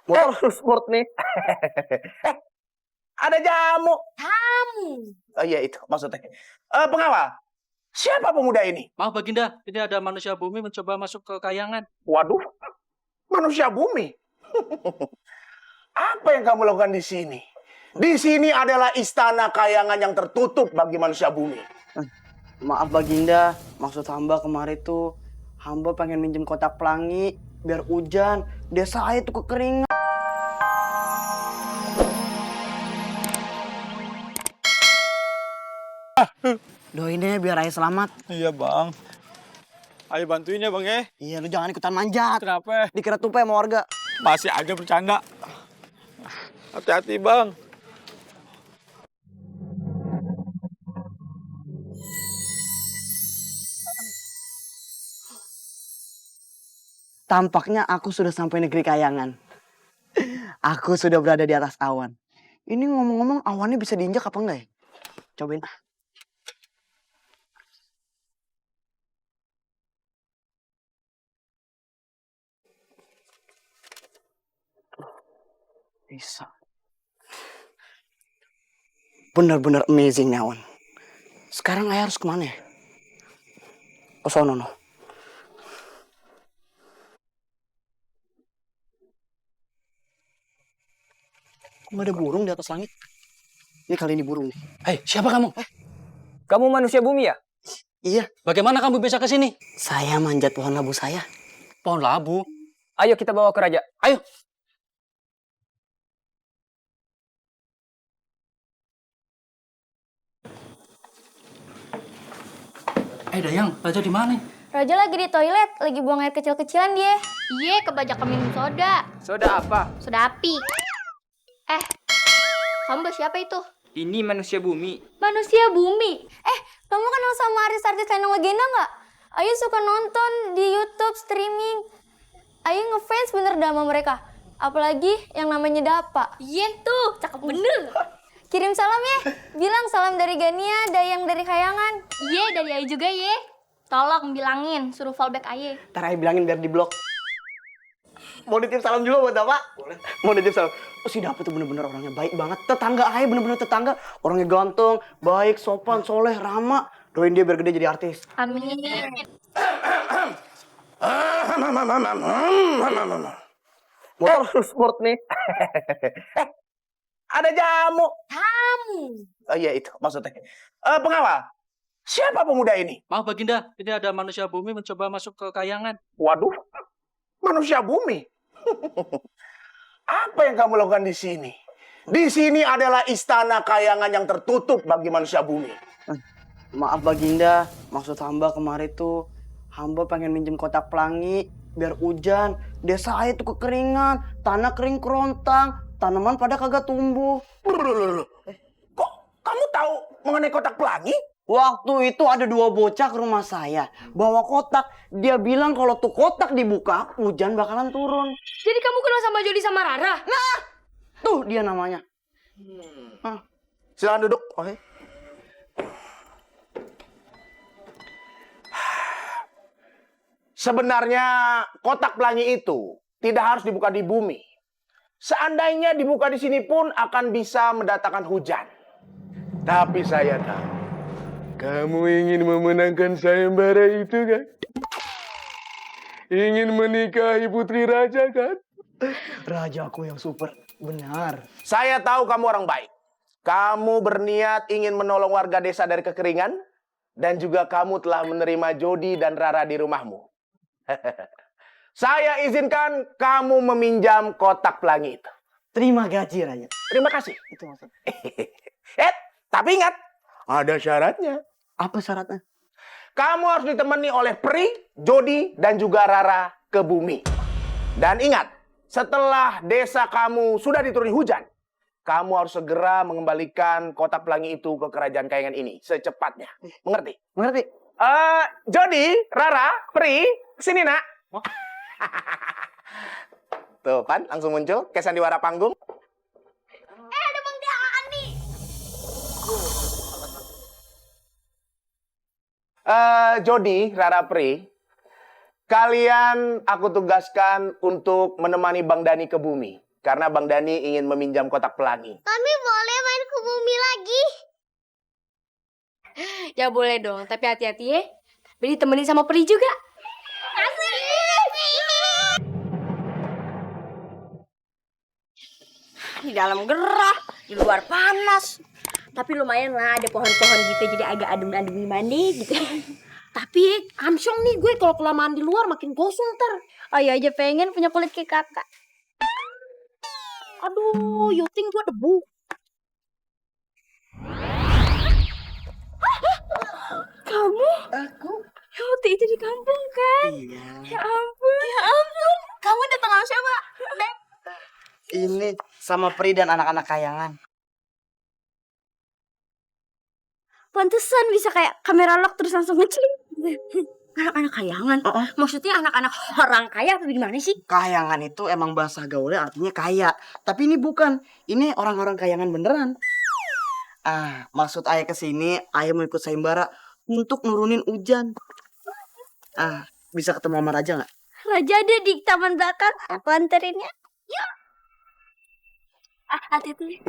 Motor sport nih. Ada jamu. Tamu. Oh iya itu maksudnya. Pengawal, siapa pemuda ini? Maaf Baginda, ini ada manusia bumi mencoba masuk ke kayangan. Waduh, manusia bumi. Apa yang kamu lakukan di sini? Di sini adalah istana kayangan yang tertutup bagi manusia bumi. Maaf Baginda, maksud hamba kemarin tuh hamba pengen minjem kotak pelangi biar hujan. Desa saya tuh kekeringan. Doain deh biar ayah selamat. Iya bang. Ayo bantuin ya bang ya. Iya lu jangan ikutan manjat. Kenapa? Dikira tupai sama warga. Masih aja bercanda. Hati-hati bang. Tampaknya aku sudah sampai negeri kayangan. Aku sudah berada di atas awan. Ini ngomong-ngomong awannya bisa diinjak apa enggak ya? Cobain. Bisa. Benar-benar amazing nih awan. Sekarang ayah harus kemana ya? Ke sono no. Kok nggak ada burung di atas langit? Ini kali ini burung nih. Hei, siapa kamu? Kamu manusia bumi ya? Iya, Bagaimana kamu bisa ke sini? saya manjat pohon labu saya. Pohon labu. Ayo kita bawa ke raja. Ayo. Dayang, Raja di mana? Raja lagi di toilet, lagi buang air kecil-kecilan dia. Iya, kebanyakan minum soda. Soda apa? Soda api. Kamu siapa itu? Ini manusia bumi. Manusia bumi. Kamu kenal sama artis-artis Lenong Legenda nggak? Ayu suka nonton di YouTube streaming. Ayu ngefans bener dah sama mereka. Apalagi yang namanya Dapa. Iya tuh, cakep bener. Kirim salam ya. Bilang salam dari Gania, Dayang dari Kayangan. Iya, dari Ayu juga ya. Tolong bilangin, suruh fallback Ayu. Ntar ayah bilangin biar di blok. Mau nitip salam juga buat Dapa? Boleh. Mau nitip salam. Oh, si Dapa tuh bener-bener orangnya baik banget. Tetangga ayah bener-bener tetangga. Orangnya ganteng, baik, sopan, soleh, ramah. Doain dia biar gede jadi artis. Amin. Motor sport nih. Ada jamu. Tamu. Oh iya itu maksudnya. Pengawal, siapa pemuda ini? Maaf Baginda, ini ada manusia bumi mencoba masuk ke kayangan. Waduh, manusia bumi. Apa yang kamu lakukan di sini? Di sini adalah istana kayangan yang tertutup bagi manusia bumi. Maaf Baginda, maksud hamba kemarin tuh hamba pengen minjem kotak pelangi biar hujan. Desa saya tuh kekeringan, tanah kering kerontang, tanaman pada kagak tumbuh. Kok kamu tahu mengenai kotak pelangi? Waktu itu ada 2 bocah ke rumah saya, bawa kotak. Dia bilang kalau tuh kotak dibuka, hujan bakalan turun. Jadi kamu kenal sama Jody sama Rara? Tuh dia namanya. Silakan duduk. Oke. Sebenarnya kotak pelangi itu tidak harus dibuka di bumi. Seandainya dibuka di sini pun akan bisa mendatangkan hujan. Tapi saya tahu, kamu ingin memenangkan sayembara itu kan? Ingin menikahi putri raja kan? Rajaku yang super, benar. Saya tahu kamu orang baik. Kamu berniat ingin menolong warga desa dari kekeringan. Dan juga kamu telah menerima Jody dan Rara di rumahmu. Saya izinkan kamu meminjam kotak pelangi itu. Terima gaji Raja. Terima kasih. Itu maksudnya. Tapi ingat, ada syaratnya. Apa syaratnya? Kamu harus ditemani oleh Pri, Jody, dan juga Rara ke bumi. Dan ingat, setelah desa kamu sudah dituruni hujan, kamu harus segera mengembalikan kotak pelangi itu ke kerajaan kayangan ini secepatnya. Mengerti? Mengerti? Jody, Rara, Pri, sini nak. Tuh kan, langsung muncul kayak sandiwara panggung. Ada Bang Daan nih. Jody, Rara, Pri, kalian aku tugaskan untuk menemani Bang Dani ke bumi. karena Bang Dani ingin meminjam kotak pelangi. Kami boleh main ke bumi lagi? Ya boleh dong, tapi hati-hati ya. Beli temenin sama Peri juga. Di dalam gerah, di luar panas. Tapi lumayan lah ada pohon-pohon gitu jadi agak adem-adem gimana gitu. Tapi amsyong nih gue kalau kelamaan di luar makin gosong ntar. Ayo aja pengen punya kulit kayak kakak. Aduh, yoting gue debu. Kamu? Aku? Waktu itu di kampung kan? Iya. Ya ampun. Ya ampun. Kamu datang sama siapa? Ini sama Pri dan anak-anak kayangan. Pantesan bisa kayak kamera lock terus langsung ngeceling. Anak-anak kayangan? Oh, Maksudnya anak-anak orang kaya apa gimana sih? kayangan itu emang bahasa gaulnya artinya kaya. Tapi ini bukan. Ini orang-orang kayangan beneran. Maksud ayah kesini, ayah mau ikut sayembara untuk nurunin hujan. Bisa ketemu sama Raja nggak? Raja ada di taman belakang. Aku anterin ya. Yuk. Hati-hati.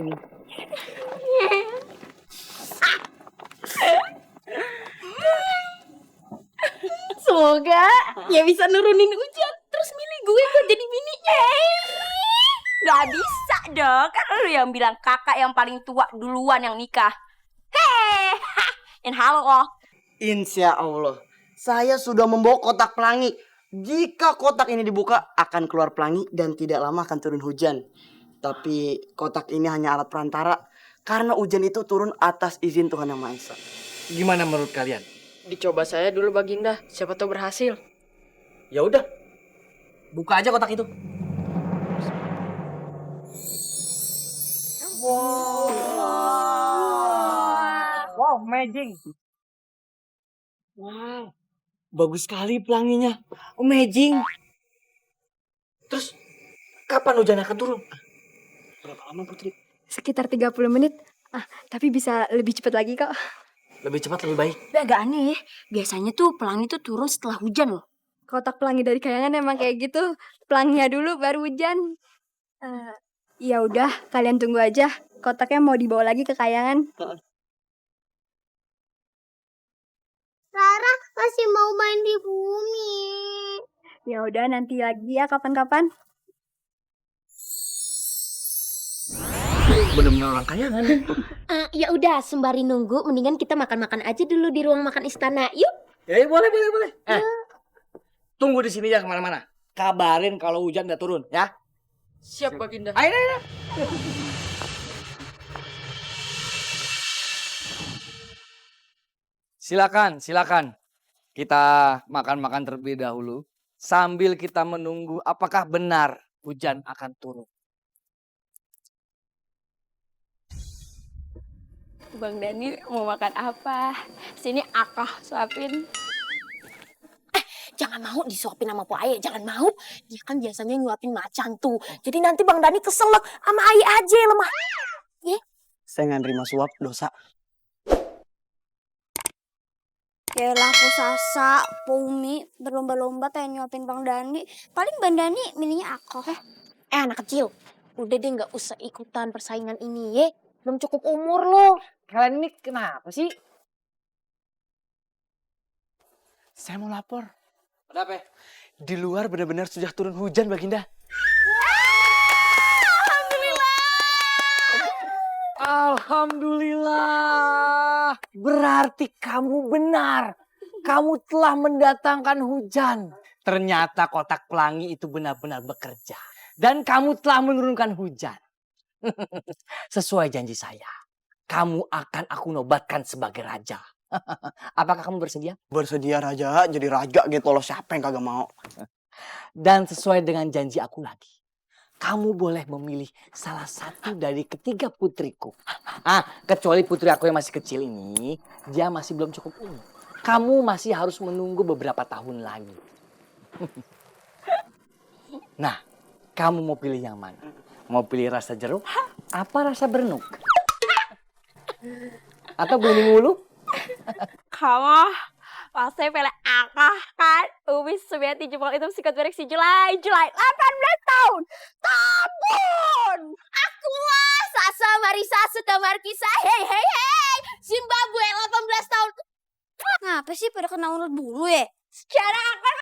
Semoga ya bisa nurunin hujan. Terus milih gue buat jadi bininya. Gak bisa dong, kan lu yang bilang kakak yang paling tua duluan yang nikah. Hei, and halo loh. Insya Allah, saya sudah membawa kotak pelangi. Jika kotak ini dibuka, akan keluar pelangi dan tidak lama akan turun hujan. Tapi kotak ini hanya alat perantara, karena hujan itu turun atas izin Tuhan Yang Maha Esa. Gimana menurut kalian? Dicoba saya dulu Baginda, siapa tahu berhasil. Ya udah. Buka aja kotak itu. Wow, magic. Wow, bagus sekali pelanginya. Amazing. Terus kapan hujan akan turun? Berapa lama Putri? Sekitar 30 menit. Tapi bisa lebih cepat lagi kok. Lebih cepat lebih baik. Agak aneh ya, biasanya tuh pelangi tuh turun setelah hujan loh. Kotak pelangi dari kayangan emang kayak gitu. Pelanginya dulu baru hujan. Ya udah, kalian tunggu aja. Kotaknya mau dibawa lagi ke kayangan. Rara masih mau main di bumi. Ya udah, nanti lagi ya kapan-kapan. Bener-bener orang kayangan. Ya udah, sembari nunggu, mendingan kita makan-makan aja dulu di ruang makan istana. Yuk. Ya boleh. Tunggu di sini ya kemana-mana. Kabarin kalau hujan udah turun ya. Siap Baginda. Ayo. Silakan. Kita makan-makan terlebih dahulu. Sambil kita menunggu apakah benar hujan akan turun. Bang Dani mau makan apa? Sini Akah suapin. Jangan mau disuapin sama Po Aye, jangan mau. Dia kan biasanya nyuapin macan tuh. Jadi nanti Bang Dani keselak sama Aye aja yang lemah. Saya nggak nerima suap, dosa. Yalah, Po Sasa, Po Umi berlomba-lomba pengen nyuapin Bang Dani. Paling Bang Dani milihnya Akah. Anak kecil, udah deh nggak usah ikutan persaingan ini ya. Belum cukup umur loh. Kalian ini kenapa sih? Saya mau lapor. Ada apa? Di luar benar-benar sudah turun hujan, Baginda. Alhamdulillah. Berarti kamu benar. Kamu telah mendatangkan hujan. Ternyata kotak pelangi itu benar-benar bekerja. Dan kamu telah menurunkan hujan. Sesuai janji saya. Kamu akan aku nobatkan sebagai raja. Apakah kamu bersedia? Bersedia Raja, jadi raja gitu loh. Siapa yang kagak mau? Dan sesuai dengan janji aku lagi. Kamu boleh memilih salah satu dari ketiga putriku. Kecuali putri aku yang masih kecil ini, dia masih belum cukup umur. Kamu masih harus menunggu beberapa tahun lagi. Nah, kamu mau pilih yang mana? Mau pilih rasa jeruk? Apa rasa berenuk? Atau bening ulu? Kamu pasti pilih Akah kan? Umi sebenarnya jempol itu sikat berik si Julai 18 tahun. Tapi ampun. Akulah Sasa Marisa Suta Markisa. Hei hei hei. Zimbabwe 18 tahun. Ngapa sih pada kena urut bulu ya? Secara akal